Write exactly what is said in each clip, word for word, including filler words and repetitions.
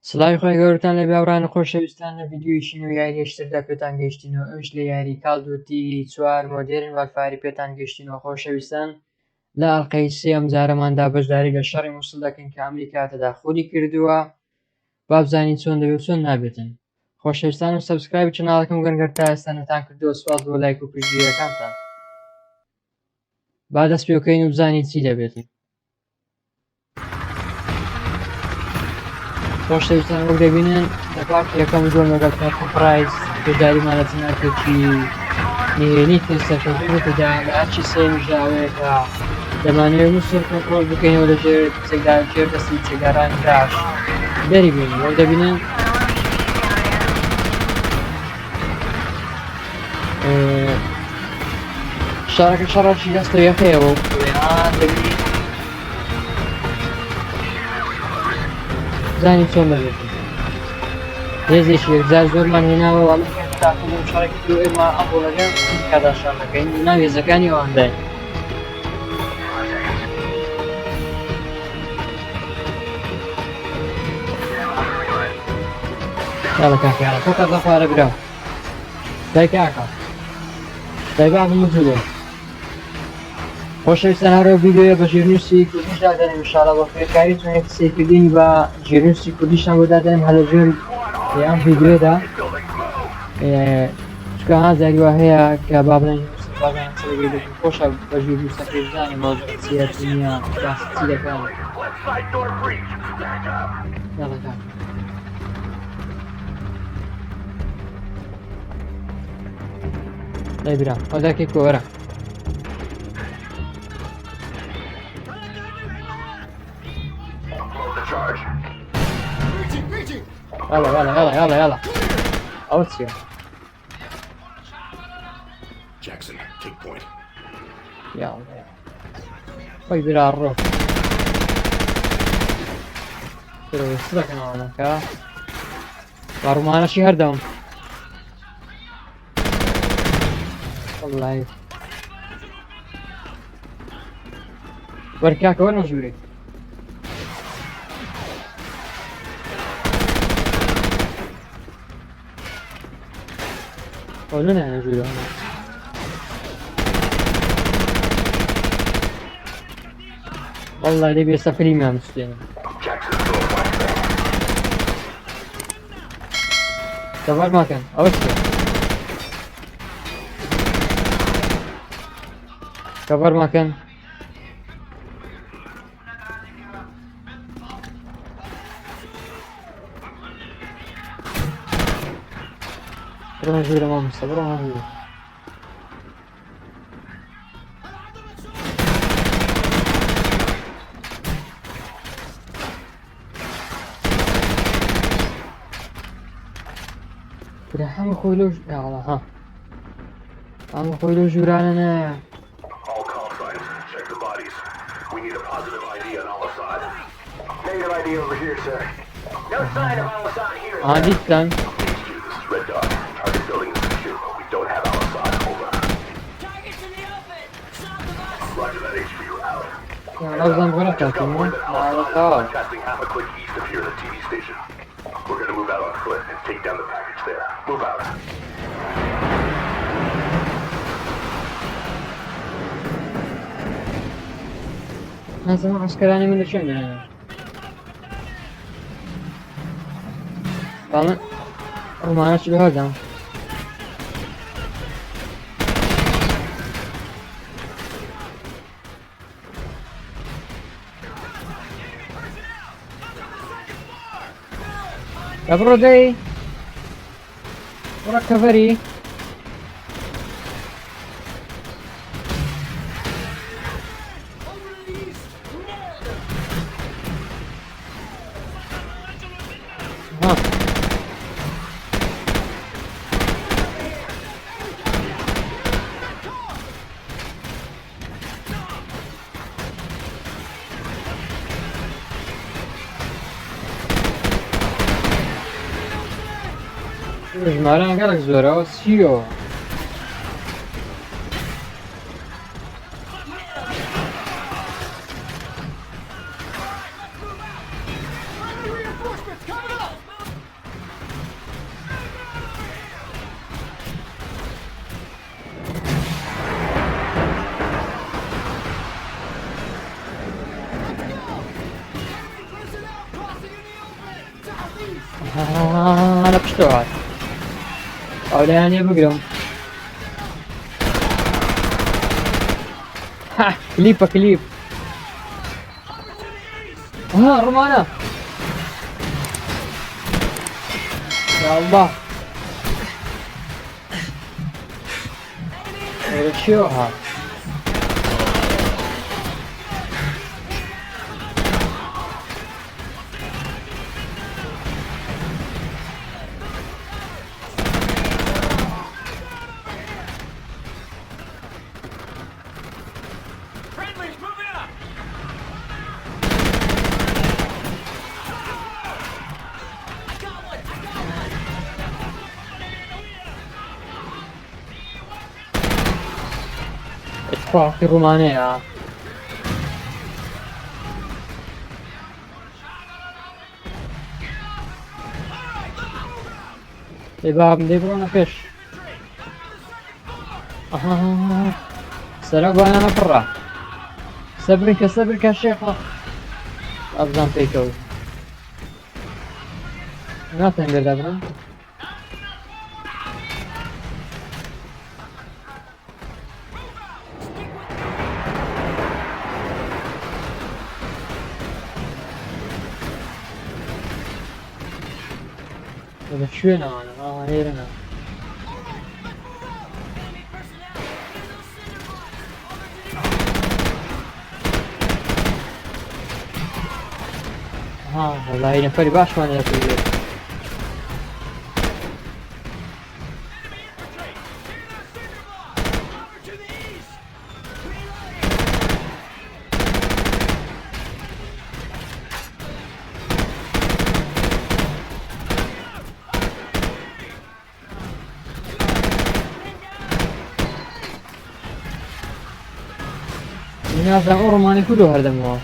سڵاوی خوای گەورەتان لێ بێ، هاوڕێیان و خۆشەویستان. لە ڤیدیۆیەکی نوێ یاری یەکتردا پێتان گەیشتینەوە. ئەویش لە یاری Call of Duty چوار مۆدێرن وارفاری پێتان گەیشتینەوە خۆشەویستان. لە ئەڵقەی سێ ئەم جارەماندا بەشداری لە شەڕی موسڵ دەکەین کە ئەمریکا تێدا خۆلی کردووە. با بزانین چۆن دەبێت و چۆن نابێتن. خۆشەویستانم، سەبسکرایبی چەناڵەکەم بکەن گەر تا ئێستا نەتان کردووە. سوپاس بۆ لایک و پشتگیریەکانتان. با دەست پێ بکەین و بزانین چی دەبێتن. خۆشەویستان، وەک دەبینن لە پارتی یەکەم زۆر لەگەڵ پارتی پرایز بەشداریمان لە چەناڵێکی نهێنی تێ سەرکەوتوو بێتەدا. لە ئەرکی سێیەمیشدا ئەوەیە کە دەمانەوێت موسڵ کۆنترۆل بکەینەوە لە ژێر چەکدار، ژێر دەستی چەکدارانی داعش دەری بێنین. وەک دەبینن، ئێ، شارەکە شەڕێکی دەستەویەخەیە بۆ ئێران دەبینین. زانی چۆن دەبێت. هێزێکی یەکجار زۆرمان هێناوە، وەڵام تاقم و شەڕێکی تر ئێمە ئەمڕۆ لەگەڵ ئەمریکادا شەڕ دەکەین و ناو هێزەکانی ئەوان داین. یاڵە کاکە، یاڵە، خۆتە بە خوارە برا. دای کاکە. دای بابم جوێ. خۆشەویستان، هەرو ڤیدیۆیە بە ژێرنووسی کوردیش دادەنێم، انشاءالله بە فێرکاری توانێت قسەیکردنی بە ژێرنووسی کوردیشان بۆ دادەنێم هەر لە ژێر ئەم ڤیدیۆدا. ئێ، چونکە ها زاری وا هەیە کە با بڵێن بازان چەلەگەی دەکەم خۆشە بە ژێرنووسەکەی بزانێ مەوزوع چیە، دنیا باس چی دەکەن. یاڵە کاکە. لای برا، ئەو داکەی کۆ وەرە. یاڵە، یاڵە، یاڵە، یاڵە، یاڵە. ئەوە چیە؟ Jackson, take point. یاڵە، یاڵە. وای برا ڕۆ. برا ڕۆ، چ دەکەن ئەوانەکە؟ با ڕوومانەشی هەردەم. وەڵای. وەرکاکە وەرە ژوورێ. ئەو نەنایە ژوورە. وەڵای لێ بێ سەفری مامستێنم. کەڤەر ماکەن. ئەوە چیە؟ کەڤەر ماکەن. بڕۆ ژوورە مامۆستا، بڕۆ ژوورە. برا هەموو خۆی لەو ژ-، ئاڵا، ها. هەموو خۆی لەو ژوورانە نایە. All call signs, check the bodies. We need a positive I D on our side. Negative I D over here, sir. No sign of Al-Assad here, sir. ئا، دیتتان. Red dot. Target building is secure. We don't have Al-Assad. Over. Targets in the open. South of us. Roger that, H Q out. ئەو زەنگۆرە تاکەین، ها؟ ئاڵا، تاوە. Broadcasting half a click east of here, the T V station. We're gonna move out on foot and take down the package there. Move out. نازم عسکرانی من لە کوێن دەنێن؟ بەڵێ، ڕوومانەکی بەهەردام. دە بڕۆ دەی. بڕۆ کەڤەری. ها. ژمارەیان گەلێک زۆرە، ئەوە چییە؟ Reinforcements coming up! Aa, ne pişto hat. Öyle yani yapıyorum. Ha, klipa klip. Aha, Romana. Ya Allah. Öyle bir şey yok ha. Eşkafî Rumane ya. Ê babim dê bro nexêş. Aha. Sera bayana pira. Sebir ke, sebir ke şêxa. Abzan pêkewt. Naten gel abran. Li şûyê ne wana, ha, hêrine. Ha, wellahî neferî baş wan ya kiriye. Îna za o romanê ku do her dem wa.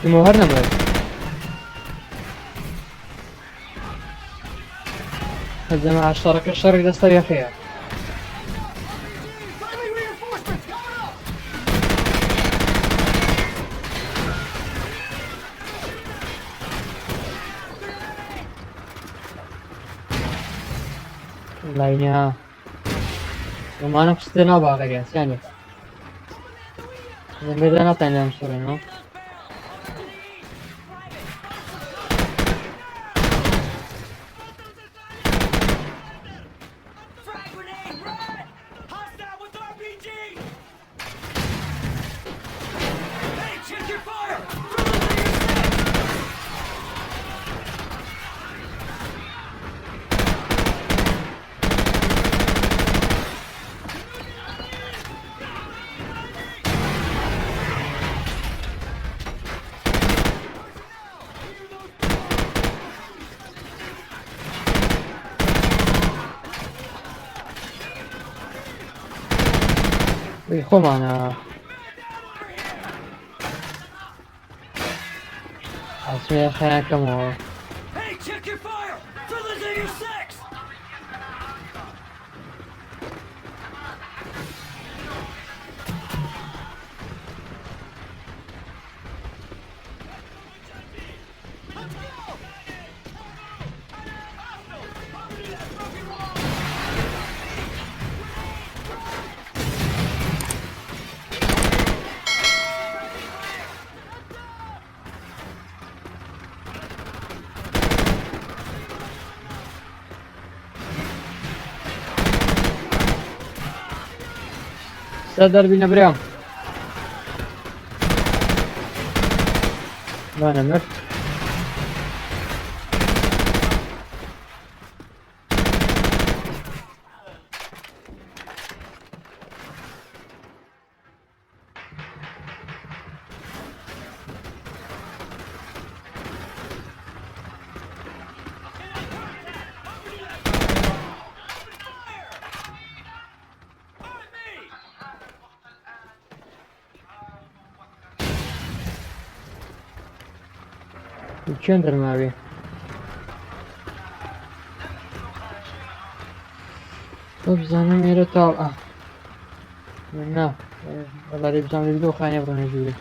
Timo her nemre. Hezeme aştareke şerî desta yexê ya. Layne ha. Romanê xistê nava ageriya, yani. Zemê de natanî em sorê, no? Wî xwe mane. Asmê xeya kemo. Hey, check your fire! Fellas in your six! Ser derbîne birêya. Nane mir. Tu çend dermavî? Top zanim êre tav a. Na. Valla dê bizan dê bir de o xane buranı jüri.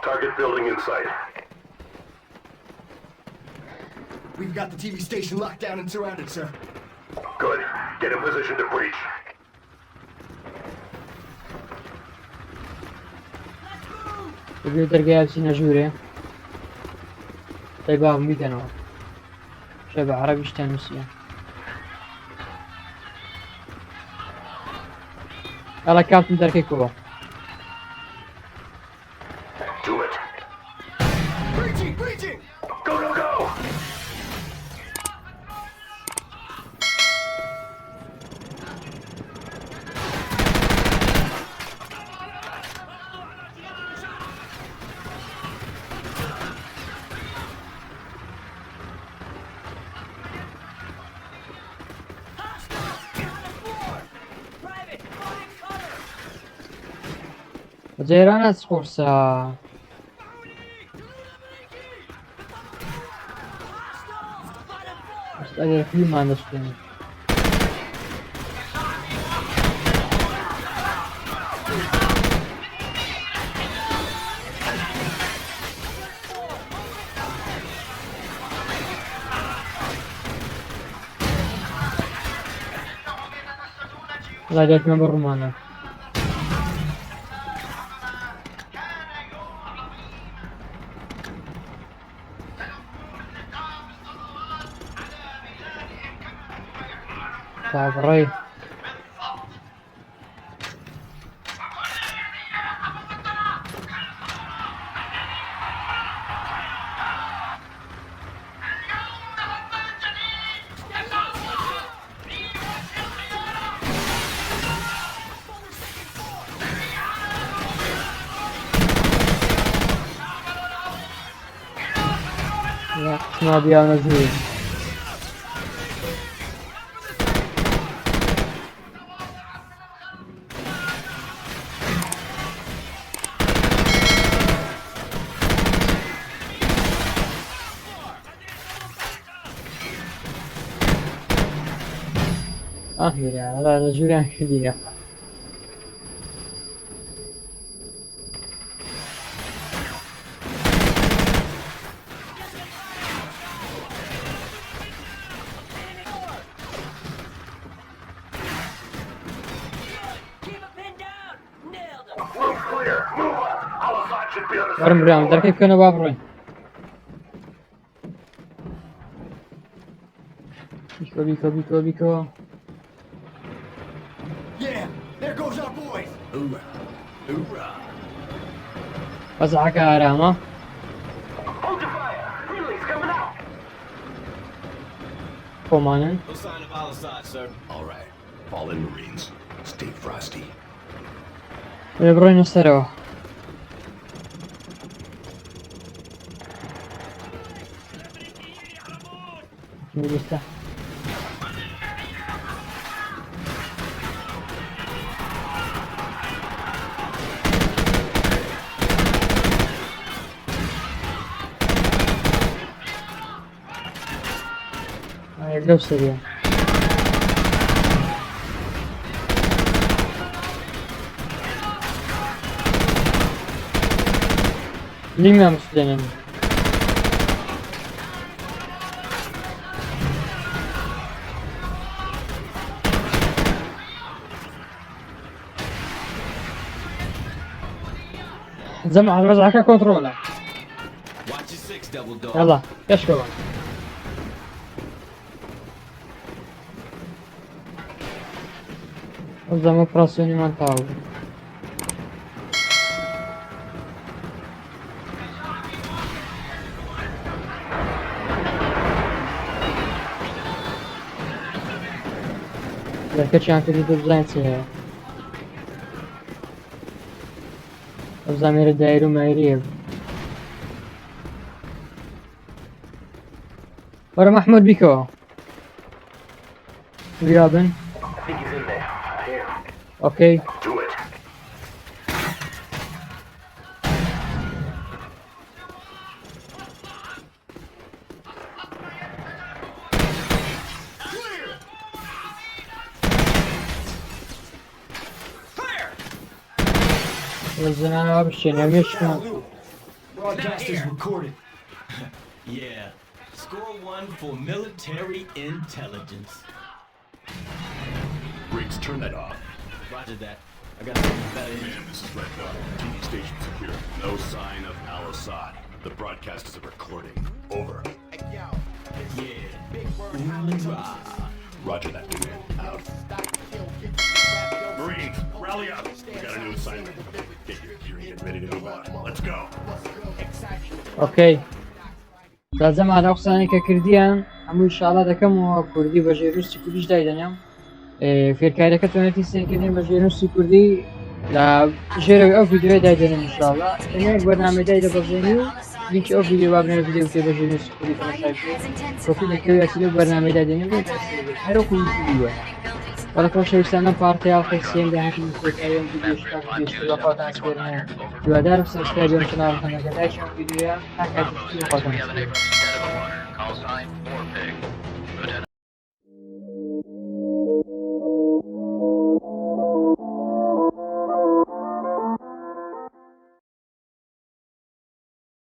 Target building in sight. We've got the T V station locked down and surrounded, sir. Good. Get in position to breach. Tabii dergeye hepsine jüri. Tabii abi bir tane var. Şöyle bir Arap işte Müslüman. Yalla kaptın derkek bu. Do it. Breaching! Breaching! Go, go, go! Ceyran ez xorsa. Eger film anlaştığını. Valla dört numara romana. Sabri. Ya, şuna bir yana jüri. Ah ya, la la jüren kiliya. Room's clear. Move up. Al-Assad should be on the Varım buraya, derken könü var buraya. Biko, biko, biko, biko. Yeah, there goes our boys. Hoorah. Hoorah. Bas haka arama. Hold your fire. Friendly's coming out. Komanın. No sign of Al-Assad, sir. All right. Fall in, Marines. Stay frosty. Ve buraya nasıl o? Şimdi işte. Ay, gösteriyor. Bilmiyorum şu deneyimi. زعما على رزعك كنترول. Watch your six, double dog. يلا، كشكول. زعما اوبراسيوني ما نطاول. يا كتشان في دور زين سيها. زمير دايرو مايريب. ورا محمود بيكو. ويابن. I think he's in there. I hear him. اوكي. Do it. Zina abi şey ne meşkan. Broadcast is recorded. Yeah. Score one for military intelligence. Briggs, turn that off. Roger that. I got something better in Command, this is Red Dot. T V station secure. No sign of Al Assad. The broadcast is a recording. Over. Yeah. Hoorah. Roger that, Command. Out. Marines, rally up. We got a new assignment. Get your gear and get ready to move out. Let's go. Okay. Zazem ana qusane ke kirdiyan. Hemû inşallah dekem û kurdî bejê rûsî kurdî ji daydenem. Fêrkariyeke tonetî sêkirin bejê rûsî kurdî. La jêre ew vîdeoyê daydenim inşallah. Tenê bernamê dayde bejênî. Linki ew vîdeo babine vîdeo ke bejê rûsî kurdî temaşa bike. Kopî de kewya sîlê bernamê daydenim. Her okul vîdeo. Wala xweşewîstandin partê alxê siyem de hetin kotayên vîdeo şikar vîdeo şikar xwatan sêrine. Duadar subscribe kanal kanal like vîdeoya. Her kate vîdeo xwatan sêrine.